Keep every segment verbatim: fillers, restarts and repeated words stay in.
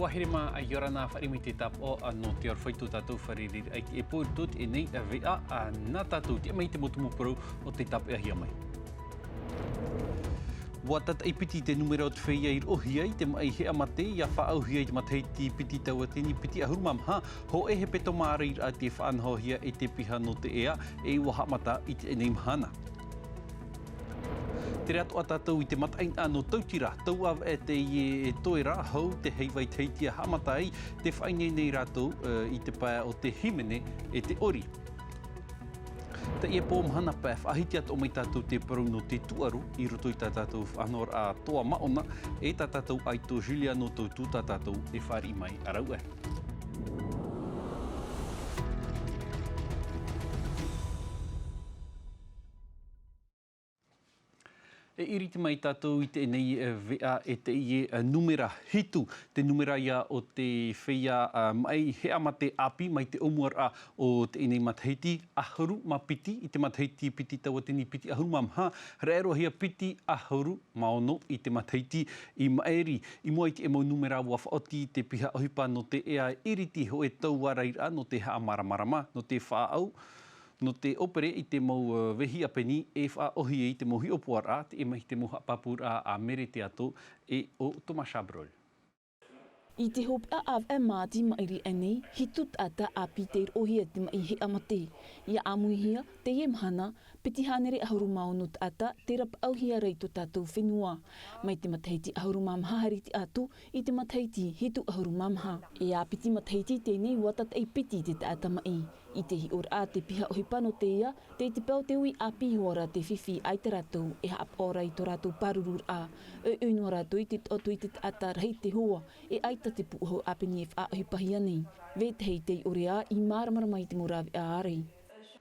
Ua here mā, ʻia ora na, fāriʻi mai te tāpaʻo nō te aroha i tō tātou fārereiraʻa i teie pō i roto i teie nei veʻa nā tātou. Tiʻa mai te mau tumu parau o tē tāpeʻahia mai. Ua tataʻi piti te nūmera o te feiā i roʻohia i te maʻi heʻa mate, ʻia faʻaauhia i te matahiti piti tauatini piti ʻahuru mā maha, hōʻē hepetoma ʻārairaʻa tē faʻanahohia e te piha nō te ea, e ʻua haʻamata i teie nei mahana. Tere atoʻa tātou i te mataʻeinaʻa nō Tautira, tauʻaveʻa teie e toe ra, hou te heiva i Tahiti ʻa haʻamata ai, tē faʻaineine nei rātou, e, i te pae o te hīmene e te ʻori. Teie pō mahana pae, faʻahiti atoʻa mai tātou te parau nō te tūʻaro i roto i tā tātou faʻanahoraʻa toa māʻona, e tā tātou ʻaito Juliano Tautu tā tātou e fāriʻi mai, ʻa rāua. E iriti mai tātou i teie nei, e, veʻa, e teie, e, nūmera hitu, te nūmera ïa o te feiā, e, maʻi heʻa mate ʻāpī mai te ʻōmuaraʻa o teie nei matahiti, ʻahuru mā piti i te matahiti piti tauatini piti ʻahuru mā maha, haere roa hia piti ʻahuru mā ono i te matahiti i maʻiri. I mua i teie mau nūmera, ʻua faʻaoti te piha ʻohipa nō te ea, e iriti hōʻē tauārairaʻa nō te haʻamāramarama, nō te faʻaʻau, nō te ʻōpere i te mau, e, vāhi ʻāpeni, e faʻaʻōhie i te mau hiʻopoʻaraʻa, tiʻa mai te mau haʻapāpūraʻa a Mere Teato e ʻo Thomas Chabrol. I te hopeʻa ʻāvaʻe māti maʻiri aʻe nei, hitu taʻata ʻāpī tei roʻohia i te maʻi heʻa mate. ʻIa ʻāmuihia, teie mahana, piti hānere ʻahuru mā ono taʻata tē rapaʻauhia ra i tō tātou fenua. Mai te matahiti ʻahuru mā maha haere atu i te matahiti hitu ʻahuru mā maha. E ā piti matahiti teie nei ʻua tataʻi piti te taʻata maʻi. I te hiʻoraʻa a te piha ʻohipa nō te ea, tei te pae o te ui ʻāpī hoʻi ra te fifi, ʻaita rātou e haʻapaʻo ra i tō rātou pārururaʻa. ʻOiʻoi noa rātou i te taʻoto i te taʻata rahi te hoa, e ʻaita te pūʻohu ʻāpeni e faʻaʻohipahia nei. Vetahi tei ʻore ā i māramarama i te mau rāveʻa ʻārai.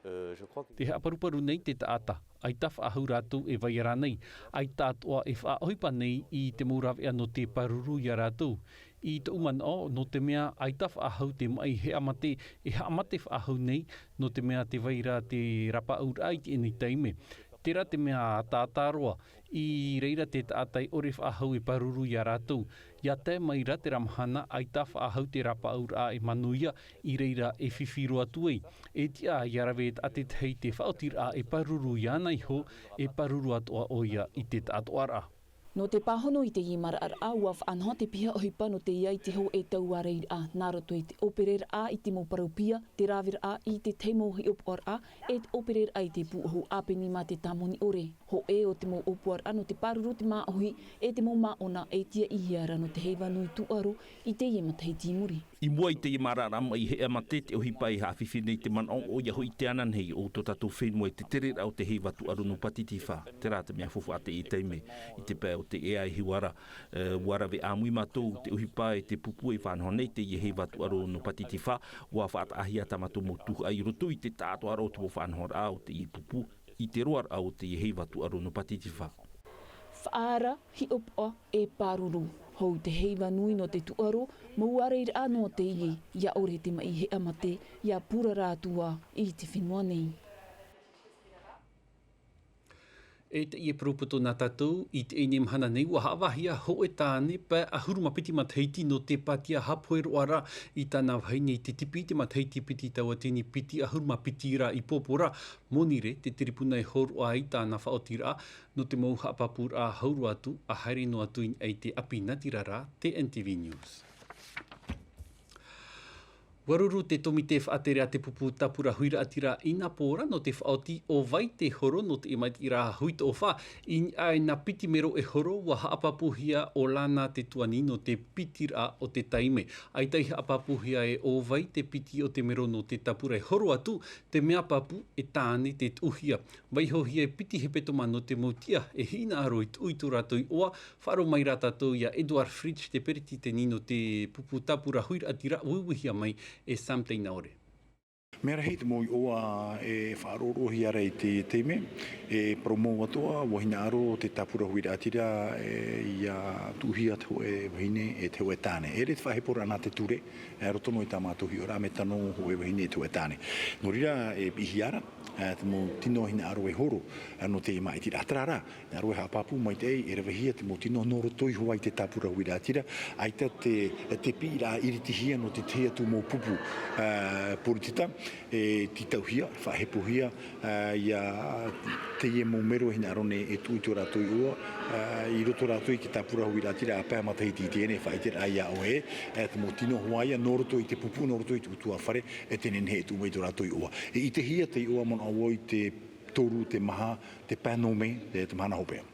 Tē haʻaparuparu nei te taʻata, ʻaita faʻahou rātou e vai ra nei, ʻaita atoʻa e faʻaʻohipa nei i te mau rāveʻa nō te pāruru ia rātou. I tōʻu manaʻo, nō te mea ʻaita faʻahou te maʻi heʻa mate, e haʻamate faʻahou nei, nō te mea tē vai ra te rapaʻauraʻa i teie nei taime. Terā te mea ʻātaʻata roa, i reira te taʻata e ʻore faʻahou e pāruru ia rātou. ʻIa tae mai ra terā mahana, ʻaita faʻahou te rapaʻauraʻa e manuia, i reira e fifi roa atu ai. E tiʻa ʻia rave e taʻata te tahi te faʻaotiraʻa e pāruru iāna iho, e pāruru atoʻa ʻoia i te taʻatoʻaraʻa. Nō te pāhono i teie maraʻaraʻa, ʻua faʻanaho te piha ʻohipa nō te ea i te hōʻē tauārairaʻa, nā roto i te ʻōpereraʻa i te mau parau pia, te rāveraʻa i te tahi mau hiʻopoʻaraʻa, e te ʻōpereraʻa i te pūʻohu ʻāpeni mā te tāmoni ʻore. Hōʻē o te mau ʻōpuaraʻa nō te pāruru te māʻohi, e te mau māʻona e tiaʻihia ra nō te heiva nui tūʻaro i teie matahiti i muri. I mua i teie maraʻaraʻa maʻi heʻa mate, te ʻohipa e haʻafifi nei te manaʻo, ʻoia hoʻi te ana nei o tō tātou fenua i te tereraʻa o te heiva tūʻaro nō Pātitifā. Terā te mea faufaʻa teie taime, i te pae o te ea e hiʻo ra, e, ʻua rave ʻāmui mātou te ʻohipa e te pupu e faʻanaho nei teie heiva tūʻaro nō Pātitifā, ʻua faʻataʻahia tā mātou mau tuhaʻa i roto i te taʻatoʻaraʻa o te mau faʻanahoraʻa o teie pupu, i te roaraʻa o teie heiva tūʻaro nō Pātitifā. Faʻaara, hiʻopoʻa, e pāruru. Hou te heiva nui nō te tūʻaro, mau ārairaʻa noa teie, ʻia ʻore te maʻi heʻa mate, ʻia purara atu ā i te fenua nei. E teie parau poto nā tātou, i teie nei mahana nei, ʻua haʻavāhia hōʻē tāne pae ʻahuru mā piti matahiti nō te pātia hapohe roa ra i tāna vahine i te tipi i te matahiti piti tauatini piti ʻahuru mā piti ra i Pōpōra, Monirē, te tiripuna e hōroʻa ai tāna faʻaotiraʻa, nō te mau haʻapāpūraʻa hau roa atu, ʻa haere noa atu i niʻa i te ʻāpī natirara, te N T V News. ʻUa ruru te tōmite faʻatere a te pupu tāpura huiraʻatira i nā pō ra nō te faʻaoti ʻo vai te horo nō te ʻīmaitiraʻa Huitoʻofā, i niʻa i nā piti mero e horo, ʻua haʻapāpūhia ʻo Lana te tuani nō te pitiraʻa o te taime. ʻAita i haʻapāpūhia ē ʻo vai te piti o te mero nō te tāpura e horo atu, te mea pāpū e tāne te tuʻuhia. Vaihohia e piti hepetoma nō te mau tiʻa e hinaʻaro i tuʻu i tō rātou iʻoa, faʻaroʻo mai rā tātou ia Edouard Fritch, te peretiteni nō te pupu tāpura huiraʻatira, uiuihia mai e Sam Teinaore. Mea rahi te mau iʻoa e faʻaroʻoroʻohia ra i te taime, e parau mau atoʻa, ʻua hinaʻaro te tāpura huiraʻatira, e, ʻia tuʻuhia te hōʻē vahine, e te hōʻē tāne. E ʻere te faʻaheporaʻa nā te ture, e roto noa i tā mātou hiʻoraʻa, mea tano hōʻē vahine, e te hōʻē tāne. Nō reira, e piʻihia ra, e, te mau tino hinaʻaro e horo, e, nō te māʻitiraʻa. Terā rā, nā roe haʻapāpū maitaʻi, e ravehia te mau tino nō roto iho ā i te tāpura huiraʻatira, ʻaita te, te piʻiraʻa iritihia nō te tahi atu mau pupu, e, poritita, e tītauhia, faʻahepohia, e, ʻia teie mau mero e hinaʻaro nei e tuʻu i tō rātou iʻoa, e, i roto rātou i te tāpura huiraʻatira, ʻa pae matahiti i teie, faʻaʻiteraʻa iā ʻoe, e, te mau tino hoʻi ïa, nō roto i te pupu, nō roto i te ʻutuāfare, e te nehenehe e tuʻu mai tō rātou iʻoa. E ʻitehia te iʻoa manaʻo vau i te toru, te maha, te pae nō mē, te, te mahana hopeʻa.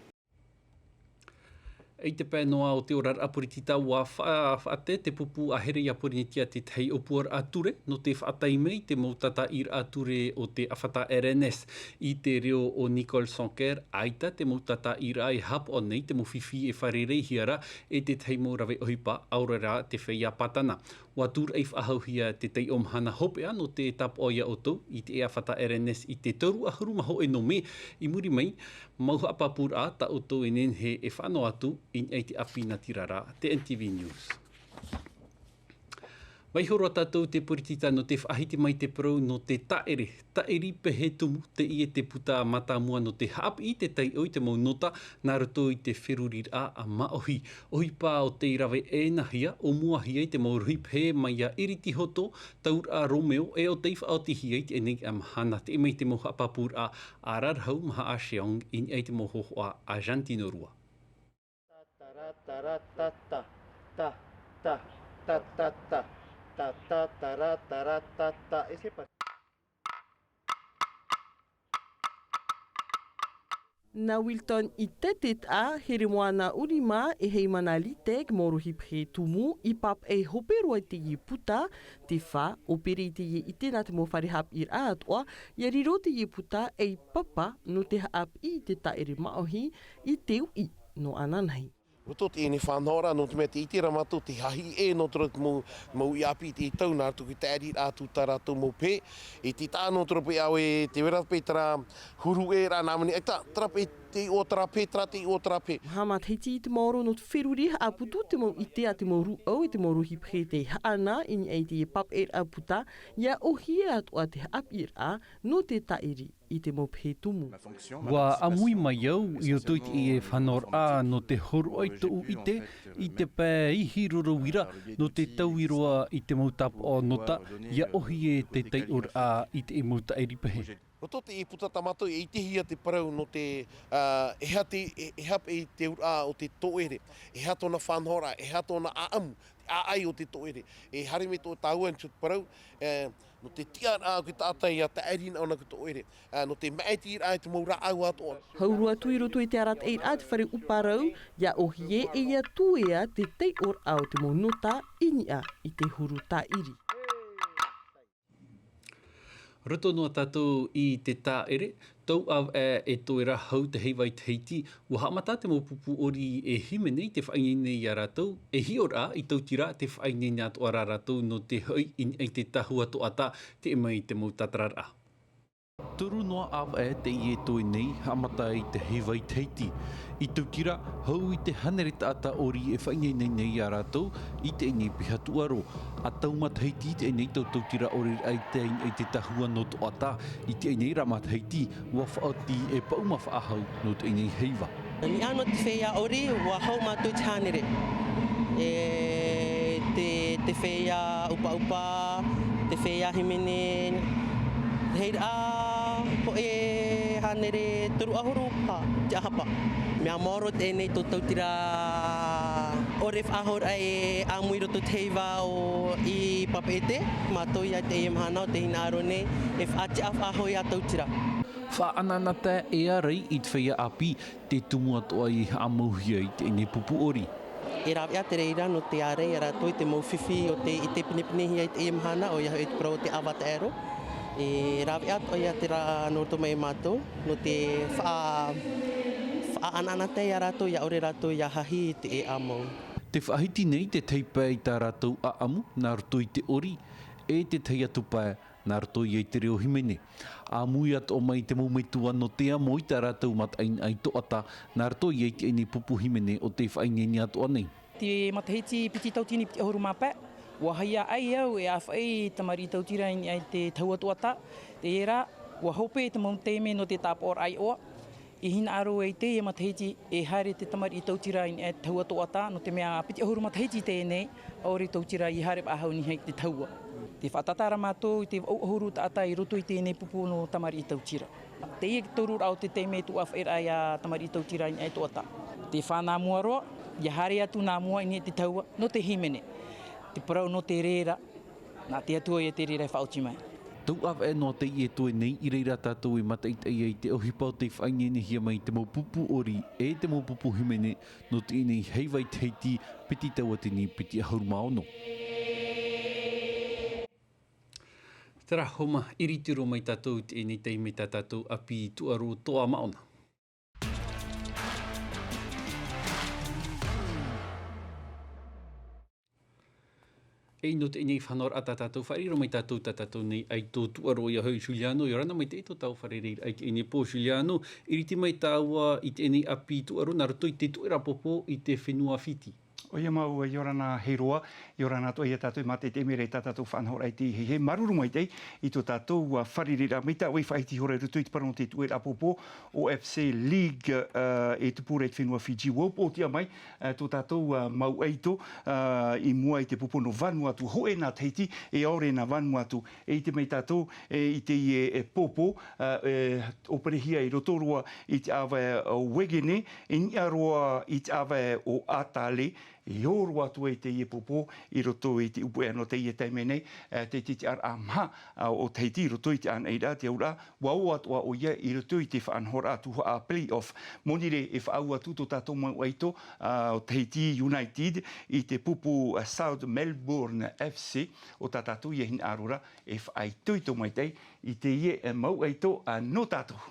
I te pae noa o te oraraʻa poritita, ʻua fa-, faʻaʻite te pupu a Here iā Porinetia te tahi ʻōpuaraʻa ture, nō te faʻatae mai i te mau tātaʻiraʻa ture o te ʻāfata R N S. I te reo o Nicole Sanquer, ʻaita te mau tātaʻiraʻa e haʻapaʻo nei te mau fifi e fārereihia ra e te tahi mau rave ʻohipa, ʻaore rā te feiā Pātana. ʻUa tūraʻi faʻahouhia te taiʻo mahana hopeʻa nō te tāpaʻo iā ʻoutou i te ʻāfata R N S i te toru ʻahuru mā hōʻē nō mē. I muri mai, mau haʻapāpūraʻa tā ʻoutou e nehenehe e faʻanoa atu i niʻa i te ʻāpī natirara. Te N T V News. Vaiiho roa tātou te poritita nō te faʻahiti mai te parau nō te tāʻere. Tāʻiri pehe tumu, teie te puta mātāmua nō te haʻapiʻi i te taiʻo i te mau nota nā roto i te feruriraʻa māʻohi. ʻOhipa o tei rave ʻēnahia, ʻōmuahia i te mau rohi pehe mai iā Iritihoto, Tauraʻa Romeo, e ʻo tei faʻaotihia i teie nei mahana. Teie mai te mau haʻapāpūraʻa a Rarahu Maha a Sheong i niʻa i te mau hōhoʻa a Jantino Rua. Nā Wilton i te tetaʻa, here moana ʻuri mā, e hei mana lite, mau rohi pehe tumu, i papaʻi hope roa i teie puta, te fā, ʻo pere i teie ʻite nā te mau fare haʻapiʻiraʻa atoʻa, ʻia riro teie puta ei papa nō te haʻapiʻi i te tāʻere māʻohi i te uʻi nō ananahi. Roto teie faʻanahoraʻa, nō te mea te ʻite ra mātou te hahi ʻē nō te mau, mau ʻāpī i teie tau, nā roto i te tāʻiriraʻa atu tā rātou mau pehe, i te taʻa nō te rope ʻaue, te vera pe terā huru ʻē rā nā mani, ʻaita, terā pe te iʻoa terā pehe, terā te iʻoa terā pehe. Maha matahiti i te maoro nō te feruri, haʻaputu te mau ʻite a te mau rūʻau e te mau rohi pehe tei haʻana i niʻa i teie papaʻiraʻa puta, ʻia ʻōhie atoʻa te haʻapiʻiraʻa nō te tāʻiri i te mau pehe tumu. ʻUa ʻāmui mai au i roto i teie faʻanahoraʻa nō te hōroʻa i tōʻu ʻite i te pae ihi roro uira nō te taui roa i te mau tāpaʻo nota, ʻia ʻōhie te taiʻoraʻa i te mau tāʻiri pehe. Roto teie puta tā mātou e ʻitehia te parau nō te, ā, e aha te, e, e aha paʻi te auraʻa o te tōʻere, e aha tōna faʻanahoraʻa, e aha tōna ʻāʻamu, te ʻāʻai o te tōʻere. E haere mai tō tāua i te parau, e, nō te tiʻaraʻa o te taʻata ʻia tāʻiri nā ʻōna i te tōʻere, ā, nō te māʻitiraʻa i te mau rāʻau atoʻa. Hau roa atu i roto i te arataʻiraʻa a te fare ʻuparau, ʻia ʻōhie e ʻia tuea te taiʻoraʻa o te mau nota i niʻa i te huru tāʻiri. Roto noa tātou i te tāʻere, tau ʻāvaʻe e toe ra hau te heiva i Tahiti, ʻua haʻamata te mau pupu ʻori e hīmene i te faʻaineine iā rātou, e hiʻoraʻa i Tautira te faʻaineine atoʻa rā rātou nō te hoʻi i niʻa i te tahua toʻatā, teie mai te mau tātararaʻa. Toru noa ʻāvaʻe teie e toe nei, haʻamata i te heiva i Tahiti. I Tautira, hau i te hānere taʻata ʻori e faʻaineine nei iā rātou i teie nei piha tūʻaro. ʻA taumatahiti teie nei tau Tautira ʻoreraʻa i te, i te tahua nō toʻatā, i teie nei rā matahiti, ʻua faʻaoti e paʻuma faʻahou nō teie nei heiva. Niʻa nō te feiā ʻori, ʻua hau mātou i te hānere. E te, te feiā ʻupaʻupa, te feiā hīmene, reira hōʻē hānere toru ʻahuru paha te ʻāhapa. Mea maoro teie nei tō Tautira ʻore faʻahou ra e ʻāmui i roto i te heiva o i Papeʻete, mātou ia teie mahana ʻo tē hinaʻaro nei e faʻatiʻa faʻahou iā Tautira. Faʻaʻanaʻanatae e ārai i te feiā ʻāpī, te tumu atoʻa i haʻamauhia i teie nei pupu ʻori. E rāveʻa te reira nō te ārai iā rātou i te mau fifi ʻo tē, i tē pinepinehia i teie mahana, ʻoia hoʻi te parau o te ʻāvaʻe taʻero. E rāveʻa atoʻa ia terā nō roto mai iā mātou, nō te faʻa-, faʻaʻanaʻanatae iā rātou, ʻia ʻore rātou ʻia hahi i te ʻēʻa mau. Tē faʻahiti nei te tahi pae i tā rātou ʻāʻamu nā roto i te ʻori, e te tahi atu pae nā roto ia i te reo hīmene. ʻĀmui atoʻa mai te mau metua nō te amo i tā rātou mataʻeinaʻa i Toʻata, nā roto ia i teie nei pupu hīmene o tē faʻaineine atoʻa nei. Te matahiti piti tauatini piti ʻahuru mā pae, ʻua haere ai au e ʻāfaʻi tamariʻi tautira i niʻa i te tahua Toʻata. Terā, ʻua hope te mau taime nō te tāpaʻoraʻa iʻoa. I hinaʻaro i teie matahiti e haere te tamariʻi tautira i niʻa i te tahua Toʻata, nō te mea piti ʻahuru matahiti teie nei, ʻaore tautira i haere faʻahou nei i te tahua. Tē faʻatātā ra mātou i te vaʻu ʻahuru taʻata i roto i teie nei pupu nō tamariʻi tautira. Teie te toru ra o te taime tō ʻāfaʻiraʻa ia tamariʻi tautira i niʻa i Toʻata. Tē fā nā mua roa, ʻia haere atu nā mua i niʻa i te tahua, nō te hīmene. Te parau nō te reira, nā te Atua ia te reira e faʻaoti mai. Tau ʻāvaʻe noa teie e toe nei, i reira tātou e mātaʻitaʻi ai i te ʻohipa o tē faʻaineinehia mai i te mau pupu ʻori, e te mau pupu hīmene, nō teie nei heiva i Tahiti, piti tauatini piti ʻahuru mā ono. Terā, homa, ʻiriti roa mai tātou i teie nei taime i tā tātou ʻapi tūʻaro Toa Maʻona. E nō teie nei faʻanahoraʻa tā tātou, fāriʻi roa mai tātou tā tātou nei ʻaito tūʻaro, ʻoia hoʻi Juliano, ʻia ora na maitaʻi tō tāua fārereiraʻa i teie nei pō. Juliano, ʻiriti mai tāua i teie nei ʻapi tūʻaro, nā roto i te tuʻeraʻa pōpō i te fenua Fiti. ʻOia mau, ʻia ora na Heroa, ʻia ora na atoʻa ia tātou e mātaʻitaʻi mai ra i tā tātou faʻanahoraʻa i teie hehē. Māuruuru maitaʻi i tō tātou, ā, fārereiraʻa mai tā ʻoe i faʻahiti ihora i roto i te parau nō te tuʻeraʻa pōpō, ʻo F C League, ā, e tupu ra i te fenua Fiji. ʻUa upoʻotiʻa mai, ā, tō tātou, ā, mau ʻaito, ā, i mua i te pupu nō Vanuatu, hōʻē nā Tahiti, e ʻaore nā Vanuatu. E ʻite mai tātou, e, i teie, e, pōpō, ā, e, ʻōperehia i roto roa i te ʻāvae o Uegene, i niʻa roa i te ʻāvae o Atale, e ō roa atu ai teie pōpō i roto i te ʻupuʻe nō teie taime nei, ā, te, te tiʻaraʻa maha, ā, o Tahiti i roto i te ʻānaʻiraʻa, te auraʻa, ʻua ō atoʻa ʻoia i roto i te faʻanahoraʻa tuhaʻa play-off. Monirē e faʻaau atu tō tātou mau ʻaito, ā, o Tahiti United i te pupu, ā, South Melbourne F C, ʻo tā tātou ia hinaʻaro ra e faʻaitoito maitaʻi i teie, ā, mau ʻaito, ā, nō tātou.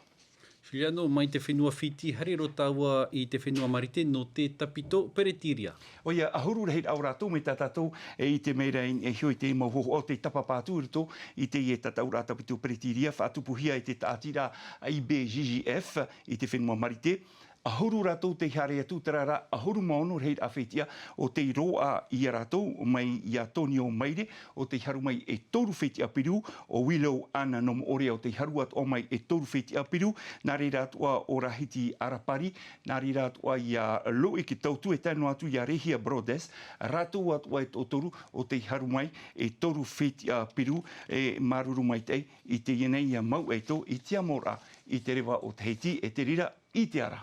Juliano, mai te fenua Fiti, haere roa tāua i te fenua Marite nō te tāpito Peretiria. ʻOia, ʻahuru rahiraʻa o rātou mai tā tātou e ʻite mai ra i niʻa iho i te mau hōhoʻa o tei tāpapa atu i roto i teie tataʻuraʻa tāpito Peretiria, faʻatupuhia e te tāʻatiraʻa I B J J F i te fenua Marite. ʻAhuru rātou tei haere atu, terā rā, ʻahuru mā ono rahiraʻa fetiʻa o tei roaʻa ia rātou, mai iā Tonio Maire, ʻo tei haru mai e toru fetiʻa piru, ʻo Willow Anna Nomoʻorea ʻo tei haru atoʻa mai e toru fetiʻa piru, nā reira atoʻa ʻo Rahiti Arapari, nā reira atoʻa iā Loic Tautu e tae noa atu iā Rehia Brothers, rātou atoʻa e toʻotoru ʻo tei haru mai e toru fetiʻa piru, e māuruuru maitaʻi i teie nei mau ʻaito i te amoraʻa i te reva o Tahiti e te reira i te ara.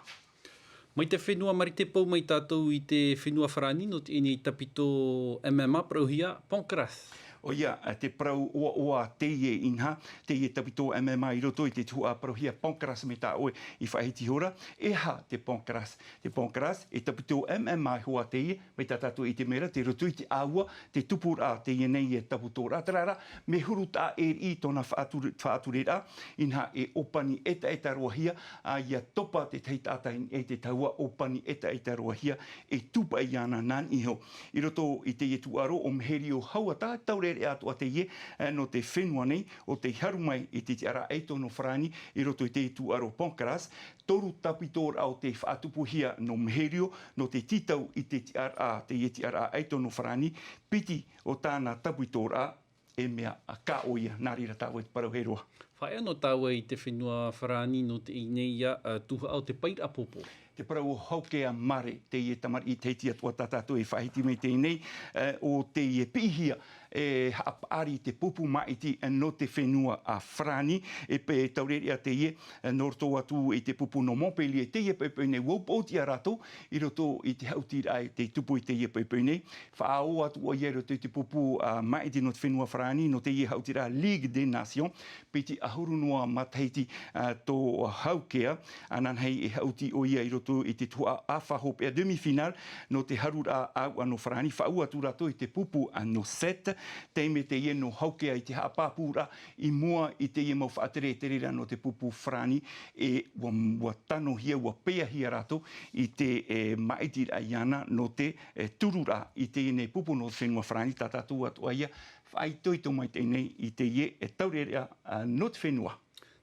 Mai te fenua Marite, pau mai tātou i te fenua Farāni nō teie nei tāpito M M A parauhia Pancras. ʻOia, te parau ʻoaʻoa teie inaha, teie tāpito M M A i roto i te tuhaʻa parauhia Pancras mai tā ʻoe i faʻahiti ihora, e aha te Pancras? Te Pancras, e tāpito M M A hoʻi teie, mai tā tātou i ʻite mai ra, tei roto i te ʻāua, te tupuraʻa teie nei e tāpitoraʻa, terā rā, mea huru taʻa-ʻē-riʻi tōna faʻature-, faʻatureraʻa, inaha e ʻōpani ʻetaʻeta roa hia, ā, ʻia topa te tahi taʻata i niʻa i te tahua, ʻōpani ʻetaʻeta roa hia, e tūpaʻi ana nā niʻa iho. I roto i teie tūʻaro ʻo Mihailo Hauata, taureʻareʻa atoʻa teie, ā, nō te fenua nei, ʻo tei haru mai i te tiʻaraʻa ʻaito nō Farāni, i roto i teie tūʻaro Pancras, toru tāpitoraʻa ʻo tei faʻatupuhia nō Mihailo, nō te tītau i te tiʻaraʻa, teie tiʻaraʻa ʻaito nō Farāni, piti o tāna tāpitoraʻa, e mea a ka ʻoia, nā reira tāua i te parau hei roa. Faʻaea noa tāua i te fenua Farāni nō teie nei, ā, tuhaʻa o te pairaʻa pōpō. Te parau ʻo Haukea Mare, teie tamariʻi Tahiti atoʻa tā tātou e faʻahiti mai teie nei, ā, ʻo teie piʻihia, e haʻapaʻari te pupu māʻiti nō te fenua a Farāni, e pē taureʻareʻa teie, ā, nō roto atu i te pupu nō Montpellier, teie poʻipoʻi nei, ʻua upoʻotiʻa rātou i roto i te haʻutiraʻa i tei tupu i teie poʻipoʻi nei, faʻaō atu ʻoia i roto i te pupu, ā, māʻiti nō te fenua Farāni, nō teie haʻutiraʻa Ligue des Nations, piti ʻahuru noa matahiti, ā, tō Haukea, ānānahi e haʻuti ʻoia i roto i te tuhaʻa ʻāfa hopeʻa demi-finale, nō te haruraʻa ʻāuʻa nō Farāni, faʻaō atu rātou i te pupu, ā, nō set, taime teie nō Haukea i te haʻapāpūraʻa, i mua i teie mau faʻateretereraʻa nō te pupu Farāni, e ʻua, ʻua tanohia, ʻua peahia rātou i te, e, māʻitiraʻa iāna nō te, e, tururaʻa i teie nei pupu nō te fenua Farāni, tā tātou atoʻa ia, faʻaitoito maitaʻi nei i teie taureʻareʻa nō te fenua.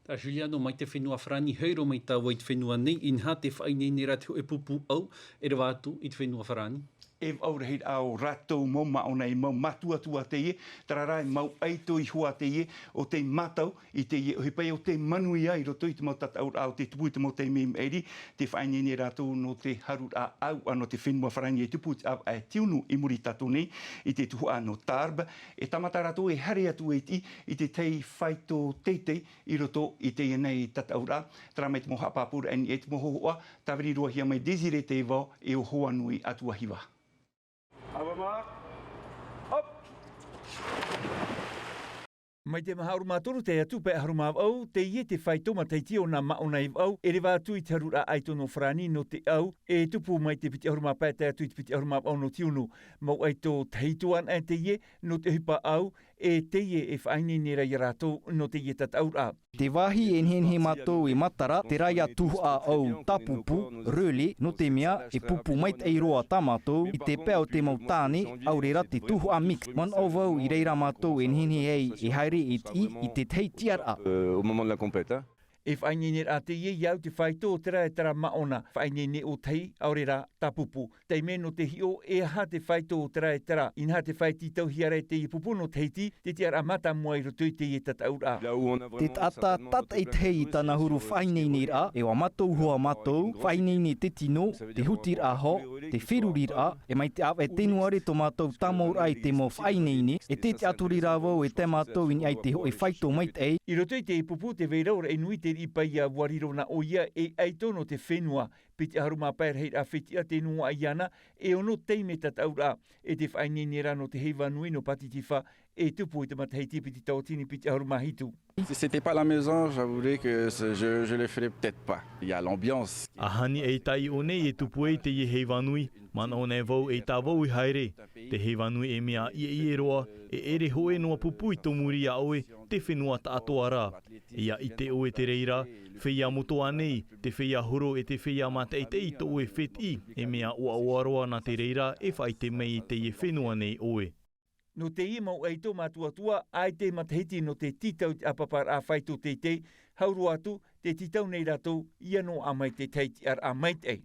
Tā Juliano mai te fenua Farāni, haere mai tāua i te fenua nei, inaha te faʻaineine ra te hōʻē pupu ʻau, e reva atu i te fenua Farāni. E vaʻu rahi rā ʻo rātou mau māʻona, e mau mātuatua teie, terā rā e mau ʻaito iho ā teie o tei mātau i teie ʻohipa, ʻo tei manuia i roto i te mau tataʻuraʻa o te tupu i te mau taime i maʻiri. Te faʻaineine rātou nō te haruraʻa ʻau nō te fenua Farāni e tupu i te ʻāvaʻe Tiunu i muri iho nei, i te tuhaʻa nō Tarbes. E tāmata rātou e haere atu e tiʻi i te tahi faito teitei i roto i teie nei tataʻuraʻa. Terā mai te mau haʻapāpūraʻa i niʻa i te mau hōhoʻa, tāviri roa hia mai Désiré Thévaux e ʻo Hoanui Atuahiva. Mai te maha ʻahuru mā toru tae atu pae ʻahuru mā vaʻu, teie te faito matahiti o nā māʻona e vaʻu, e reva atu i te haruraʻa ʻaito nō Farāni nō te ʻau, e tupu mai te piti ʻahuru mā pae tae atu i te piti ʻahuru mā vaʻu nō Tiunu. Mau ʻaito tahito anaʻe teie nō te ʻohipa ʻau, e teie e faʻaineine ra ia rātou nō teie tataʻuraʻa. Te vāhi e nehenehe mātou e matara, terā ia tuhaʻa ʻau tāpupu, relais, nō te mea e pupu maitaʻi roa tā mātou i te pae o te mau tāne, ʻaore rā te tuhaʻa mix. Manaʻo vau i reira mātou e nehenehe ai e haere e tiʻi i te tahi tiʻaraʻa. Euh, au moment de la compète, hein. E faʻaineine rā teie ia au te faito o terā e terā māʻona, faʻaineine ʻōtahi, ʻaore rā tāpupu. Taime nō te hiʻo, e aha te faito o terā e terā, inaha te faito tītauhia ra e teie pupu nō Tahiti, te tiʻaraʻa mātāmua i roto i teie tataʻuraʻa. Te taʻata tātaʻitahi i tāna huru faʻaineineraʻa, e ʻua mātau iho ā mātou, faʻaineine te tino, te hutiraʻa hau, te feruriraʻa, e mai te ʻāvaʻe Tenuare tō mātou tāmauraʻa i te mau faʻaineine, e te tiʻaturi rā vau e tae mātou i niʻa i te hōʻē faito maitaʻi. I roto i teie pupu, tē vai ra ʻōraʻa nui te riʻi paia, ʻua riro na ʻoia ei ʻaito nō te fenua. Piti ʻahuru mā pae rahiraʻa fetiʻa tei noaʻa iāna, e ono taime tataʻuraʻa, e te faʻaineine ra nō te heiva nui nō Pātitifā, e tupu i te matahiti piti tauatini piti ʻahuru mā hitu. Si c'était pas la maison, j'avouerais que ce- je, je le ferais peut-être pas. Il y a l'ambiance. ʻAhani e taiʻo nei e tupu ai teie heiva nui, manaʻo nei vau e tā vau i haere. Te heiva nui e mea ʻieʻie roa, e ʻere hōʻē noa pupu i tō muri iā ʻoe, te fenua taʻatoʻa rā. ʻIa ʻite ʻoe te reira, feiā motuʻa nei, te feiā horo e te feiā mātaʻitaʻi i tō ʻoe fetiʻi, e mea ʻoaʻoa roa nā te reira e faʻaʻite mai i teie fenua nei ʻoe. Nō teie mau ʻaito mātuatua, ʻaita e matahiti nō te tītau i te ʻāpaparaʻa faito teitei, hau roa atu, tē tītau nei rātou, ʻia noaʻa mai te tahi tiʻaraʻa maitaʻi.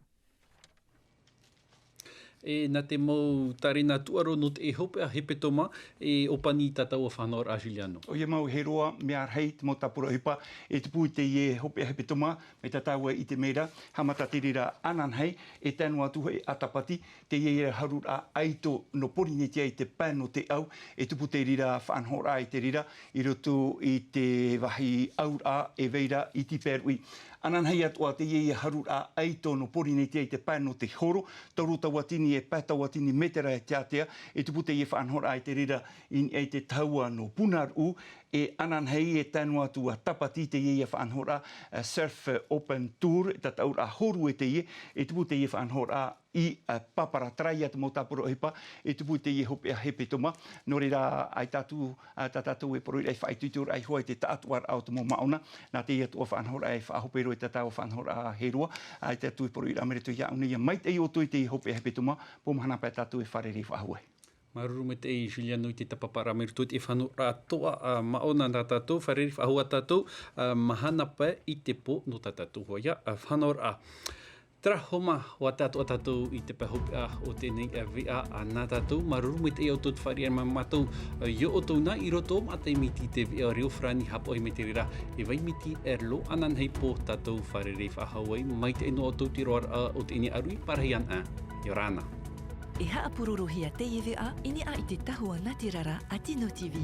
E, nā te mau tārena tūʻaro nō te hopeʻa hepetoma, e ʻōpani tā tāua faʻanahoraʻa Juliano. ʻOia mau, e roa mea rahi te mau tāpura ʻohipa e tupu i teie hopeʻa hepetoma, mai tā tāua i ʻite mai ra, haʻamata te reira ananahi, e tae noa atu hōʻē ʻatapati, teie ia haruraʻa ʻaito nō Pōrīnetia i te pae nō te ʻau, e tupu te reira faʻanahoraʻa i te reira, i roto i te vāhi ʻauraʻa e vai ra i Tiperuʻi. Ananahi atoʻa teie ia haruraʻa ʻaito nō Pōrīnetia i te pae nō te horo, toru tauatini e pae tauatini metera e te ātea, e tupu teie faʻanahoraʻa i te reira i niʻa i te tahua nō Punaruʻu, e ananahi e tae noa atu ʻatapati teie ia faʻanahoraʻa, eh, Surf Open Tour, e tataʻuraʻa hōrue teie, e tupu teie faʻanahoraʻa i, eh, Papara, terā ia te mau tāpura ʻohipa e tupu i teie hopeʻa hepetoma. Nō reira, ʻaita atu, eh, tā tātou e poroʻi ra e faʻaitoitoraʻa iho ā i te taʻatoʻaraʻa o te mau māʻona, nā teie atoʻa faʻanahoraʻa e faʻahope roa i tā tāua faʻanahoraʻa Herua, ʻaita atu e poroʻi ra mai roto iāʻu nei, ʻia maitaʻi ʻoutou i teie hopeʻa hepetoma, pō mahana pae tātou e fārerei faʻahou ai. Māuruuru maitaʻi Juliano i te tāpaparaʻa mai roto i te faʻanahoraʻa atoʻa, ā, māʻona nā tātou, fārerei faʻahou ā tātou, ā, mahana pae i te pō nō tā tātou hōʻē, ā, faʻanahoraʻa. Terā hoʻi mā, ʻua tae atoʻa tātou i te pae hopeʻa o teie nei, ā, veʻa, ā, nā tātou. Māuruuru maitaʻi ʻoutou i te fāriʻi mai iā mātou, ā, ʻia ʻoutou nā i roto o Maʻa Taime i te veʻa Reo Farāni, haʻapaʻo mai te reira e Vaimiti Erlo, ananahi pō tātou fārerei faʻahou ai, maitaʻi noa ʻoutou i te roaraʻa o teie nei ʻāruʻi, pārahi ana, ʻia ora na. E haʻapurorohia teie veʻa i niʻa i te tahua nātirara a Tino TV.